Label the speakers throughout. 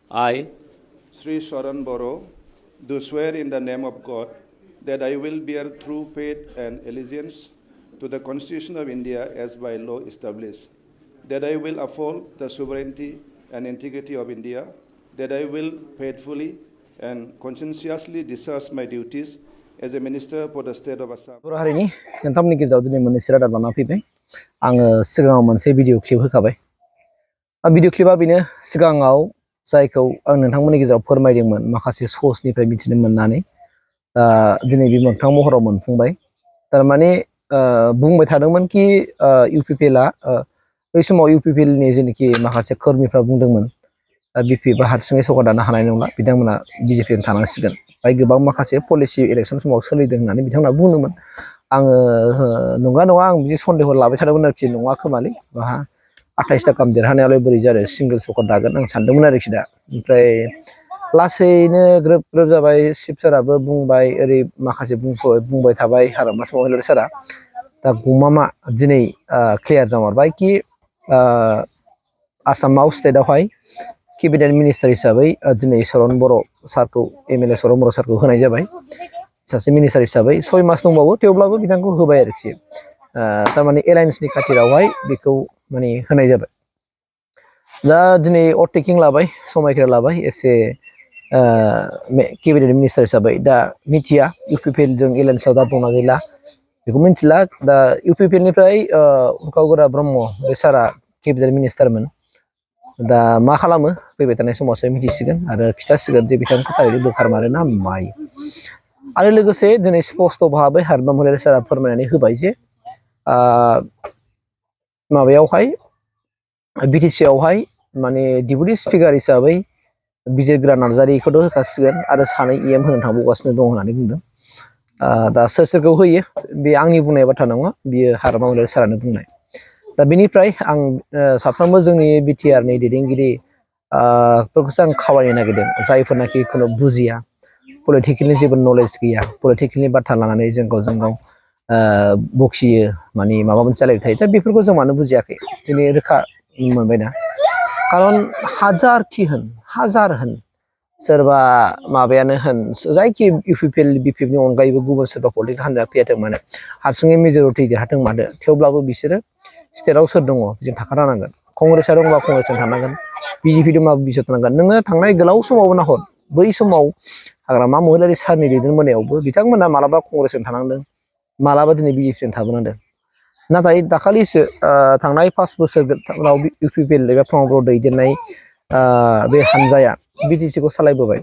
Speaker 1: I,
Speaker 2: Sri Charan Boro, do swear in the name of God that I will bear true faith and allegiance to the Constitution of India as by law established, that I will uphold the sovereignty and integrity of India, that I will faithfully and conscientiously discharge my duties as a minister for the state of Assam.
Speaker 3: बर' हारिनि नोंथांमोननि गेजेराव दिनै मोननैसो रादाब लाना फैबाय। आङो सिगाङाव मोनसे भिडिअ क्लिप होखाबाय। भिडिअ क्लिपआ बेनो सिगाङाव जायखौ आं नोंथांमोननि गेजेराव फोरमायदोंमोन माखासे सर्सनिफ्राय मिथिनो मोननानै दिनै बे मोगथां महराव मोनफुंबाय। थारमाने बुंबाय थादोंमोन कि इउपिपिएलआ बै समाव इउपिपिएलनि जेनाखि माखासे कर्मीफ्रा बुंदोंमोन बिपिएफआ हारसिङै सरकार दानो हानाय नंला, बिथांमोना बिजेपिजों थानांसिगोन। ओमफ्राय गोबां माखासे पलिसि इलेक्सन समाव सोलिदों होननानै बिथांमोना बुंदोंमोन। आङो नंगौना नङा आं बिदि सन्देह लाबाय थादोंमोन आरोखि, नङा खोमालै बाहा 28टा गाहाम देरहानायावलाय बोरै जादों सिंगल सरकार दागोन आं सानदोंमोन आरोखि दा। ओमफ्राय लासैनो ग्रोब ग्रोब जाबाय, चिफ साराबो बुंबाय, ओरै माखासे बुंबाय थाबाय हाग्रामा महिलारी सारा। दा गमामा दिनै क्लियार जामारबाय कि आसामाव स्टेटआवहाय केबिनेट मिनिस्टार हिसाबै दिनै चरण बर' सारखौ एमएलए चरण बर' सारखौ होनाय जाबाय सासे मिनिस्टार हिसाबै। 6 मास दंबावो थेवब्लाबो बिथांखौ होबाय आरोखि। थारमाने एलायन्सनि खाथिरावहाय बेखौ माने होनाय जाबाय। दा दिनै अभारटेकिं लाबाय, समायखिरा लाबाय एसे केबिनेट मिनिस्टार हिसाबै। दा मिथिया इउपिपिएलजों एलायन्सआव दा दंना गैला बेखौ मिथिला। दा इउपिपिएलनिफ्राय उरखावगोरा ब्रह्म बे सारा केबिनेट मिनिस्टारमोन। दा मा खालामो फैबाय थानाय समावसो मिथिसिगोन आरो खिथासिगोन जे बिथांखौ थारैनो बोखारमारो ना मायो। आरो लोगोसे दिनै स्पष्ट भाबै हाग्रामा महिलारी सारा फोरमायनानै होबाय जे माबायावहाय बिटिसिआवहाय माने डेपुटि स्पिकार हिसाबै बिजिरग्रा नार्जारिखौथ' होखासिगोन आरो सानै EM होनो थांबावगासिनो दं होननानै बुंदों। दा सोर सोरखौ होयो बे आंनि बुंनाय बाथ्रा नङा, बियो हाग्रामा महिलारी सारानो बुंनाय। दा बेनिफ्राय आं साफ्रोमबो जोंनि बिटिआरनि दैदेनगिरि फोरखौसो आं खावलायनो नागिरदों, जायफोरनाखि खुनु बुजिया, पलिटिकेलनि जेबो नलेज गैया, पलिटिकेलनि बाथ्रा लानानै जों गावजों गाव बखियो, माने माबा मोनसे जालायबाय थायो। दा बेफोरखौ जों मानो बुजियाखै दिनै रोखा मोनबायना। खारन हाजारखि होन, हाजार होन, सोरबा माबायानो होन, जायखि इउपिपिएल बिपिएफनि अनगायैबो गुबुन सोरबा पलिटिकेल हान्जाया फैयाथों मानो, हारसिङै मेजरिटि देरहाथों मानो, थेवब्लाबो बिसोरो स्टेटआव सोर दङ बिजों थाखानांगोन। कंग्रेसआ दंबा कंग्रेसजों थानांगोन, बिजेपि दंबा बिजेपिजों थानांगोन। नोङो थांनाय गोलाव समावबो नाहर, बै समाव हाग्रामा महिलारी सारनि दैदेनबोनायावबो बिथांमोना मालाबा कंग्रेसजों थानांदों, मालाबा दिनै बिजेपिजों थाबोनांदों। नाथाय दाखालिसो थांनाय 5 बोसोराव इउपिपिएल एबा प्रमद बर' दैदेननाय बे हान्जाया बिटिसिखौ सालायबोबाय,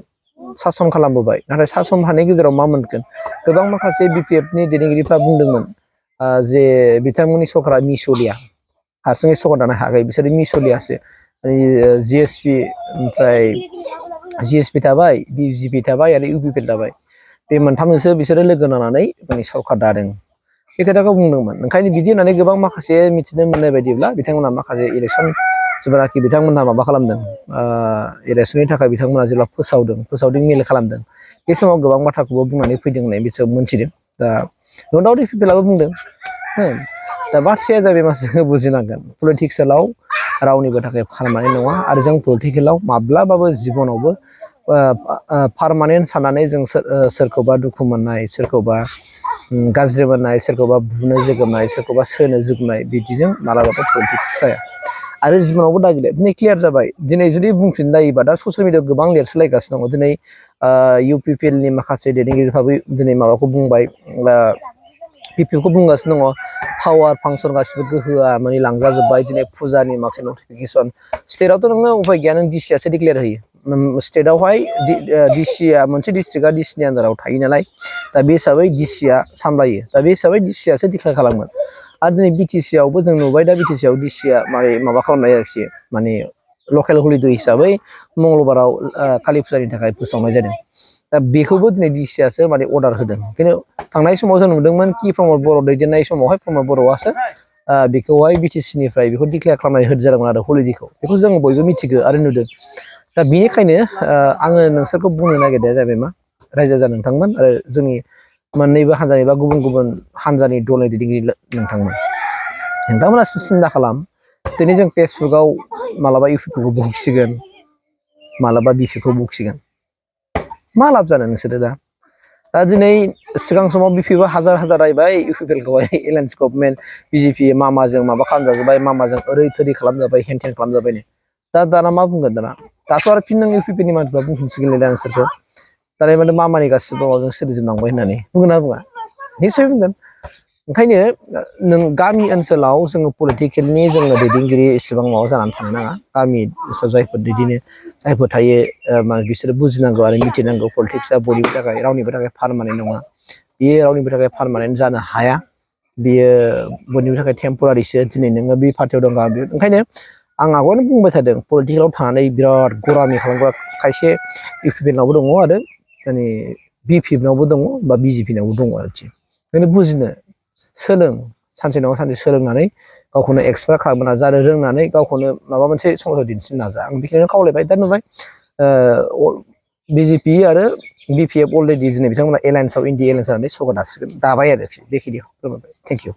Speaker 3: सासन खालामबोबाय। नाथाय सासन हानायनि गेजेराव मा मोनगोन, गोबां माखासे बिपिएफनि दैदेनगिरिफ्रा बुंदोंमोन जे बिथांमोननि सरकारा मिस'लिया, हारसिङै सरकार दानो हायाखै, बिसोरो मिस'लियासो। जिएसपि ओमफ्राय जिएसपि थाबाय, बिजेपि थाबाय आरो इउपिपिएल थाबाय, बे मोनथामजोंसो बिसोरो लोगो नांनानै माने सरकार दादों, बे खोथाखौ बुंदोंमोन। ओंखायनो बिदि होननानै गोबां माखासे मिथिनो मोननाय बायदिब्ला बिथांमोना माखासे इलेक्सन जेब्लानाखि बिथांमोनहा माबा खालामदों, इलेक्सननि थाखाय बिथांमोना जेब्ला फोसावदों मेल खालामदों, बे समाव गोबां बाथ्राखौबो बुंनानै फैदों होननाय बिसोर मोनथिदों। दा नो डाउट इउपिपिएलआबो बुंदों। दा बाथ्राया जाबाय मा, जोङो बुजिनांगोन पलिटिक्सआव रावनिबो थाखाय पारमानेन्ट नङा, आरो जों पलिटिकेलाव माब्लाबाबो जिबनावबो पारमानेन्ट साननानै जों सोरखौबा दुखु मोननाय, सोरखौबा गाज्रि मोननाय, सोरखौबा बुनो जोगोमनाय, सोरखौबा सोनो जोगनाय, बिदिजों मालाबाबो पलिटिक्स जाया। आरो जिबनावबो दागिले दिनै क्लियार जाबाय। दिनै जुदि बुंफिनलायोबा दा ससियेल मिडियाआव गोबां लिरसोलायगासिनो दङ। दिनै इउपिपिएलनि माखासे दैदेनगिरिफ्राबो दिनै माबाखौ बुंबाय, बिपिएफखौ बुंगासिनो दङ, पावार फांसन गासिबो गोहोआ माने लांजाजोब्बाय। दिनै फुजानि माखासे नटिफिकेसन, स्टेटआवथ' नोङो उफाय गैया, नों डिसिआसो डिक्लेयार होयो। स्टेटआवहाय डिसिआ मोनसे डिस्ट्रिक्टआ डिसिनि आन्दाराव थायो नालाय, दा बे हिसाबै डिसिआ सामलायो, दा बे हिसाबै डिसिआसो डिक्लेयार खालामगोन। आरो दिनै बिटिसिआवबो जों नुबाय, दा बिटिसिआव डिसिआ माबा खालामनाय आरोखि, माने लकेल हलिडे हिसाबै मंगलबाराव कालि फुजानि थाखाय फोसावनाय जादों। दा बेखौबो दिनै डिसिआसो माने अर्डार होदों। खिन्थु थांनाय समाव जों नुदोंमोन कि प्रमद बर' दैदेननाय समावहाय प्रमद बर'आसो बेखौहाय बिटिसिनिफ्राय बेखौ डिक्लेयार खालामनानै होनाय जादोंमोन आरो हलिडेखौ, बेखौ जों बयबो मिथिगौ आरो नुदों। दा बेनिखायनो आङो नोंसोरखौ बुंनो नागिरनाया जाबाय मा, रायजो राजा नोंथांमोन आरो जोंनि मोननैबो हान्जानि बा गुबुन गुबुन हान्जानि दलनि दैदेनगिरि नोंथांमोना सिन्था खालाम, दिनै जों फेसबुकआव मालाबा इउपिपिएलखौ बखिसिगोन, मालाबा बिपिखौ बखिगोन मा लाब जानो नोंसोरो दा दिनै सिगां समाव बिपिबो हाजार हाजार रायबाय इउपिपिएलखौहाय एलायन्स गभर्नमेन्ट बिजेपि मामाजों माबा खालामजाजोब्बाय मामाजों ओरै थोरै खालामजाबाय हेन टेन खालामजाबायनो दाना मा बुंगोन दाथ' आरो फिन नों इउपिपिएलनि मानसिफ्रा बुंफिनसिगोनलै दा नोंसोरखौ दालाय माथो मामानि गासिबो माबाजों सोरजिजोबनांबाय होननानै बुंगोन ना बुङा निस्सय बुंगोन ओंखायनो नों गामि ओनसोलाव जोङो पलिटिकेलनि जोङो दैदेनगिरि एसेबां माबा जानानै थानो नाङा गामि ओनसोलाव जायफोर दैदेनो जायफोर थायो बिसोरो बुजिनांगौ आरो मिथिनांगौ पलिटिक्सआ बयनिबो थाखाय रावनिबो थाखाय पारमानेन्ट नङा बेयो रावनिबो थाखाय पारमानेन्ट जानो हाया बेयो बयनिबो थाखाय टेम्परारिसो दिनै नोङो बे पार्टियाव दं बेयाव ओंखायनो आं आगोलावनो बुंबाय थादों पलिटिकेलाव थानानै बिराद गरामि खालामग्रा खायसे इउपिपिएलनावबो दङ आरो माने बिपिएफनावबो दङ बा बिजेपिनावबो दङ आरोखि ओंखायनो बुजिनो सोलों सानसे नङा सानसे सोलोंनानै गावखौनो एक्सपार्ट खालामनो नाजा आरो रोंनानै गावखौनो माबा मोनसे समाजाव दिन्थिनो नाजा आं बेखौनो खावलायबाय दा नुबाय बिजेपि आरो बिपिएफ अलरेडि दिनै बिथांमोना एलायन्सआव इन्डिया एलायन्स जानानै सौगा दासिगोन दाबाय आरोखि बेखिनियाव फोरमायबाय थेंक इउ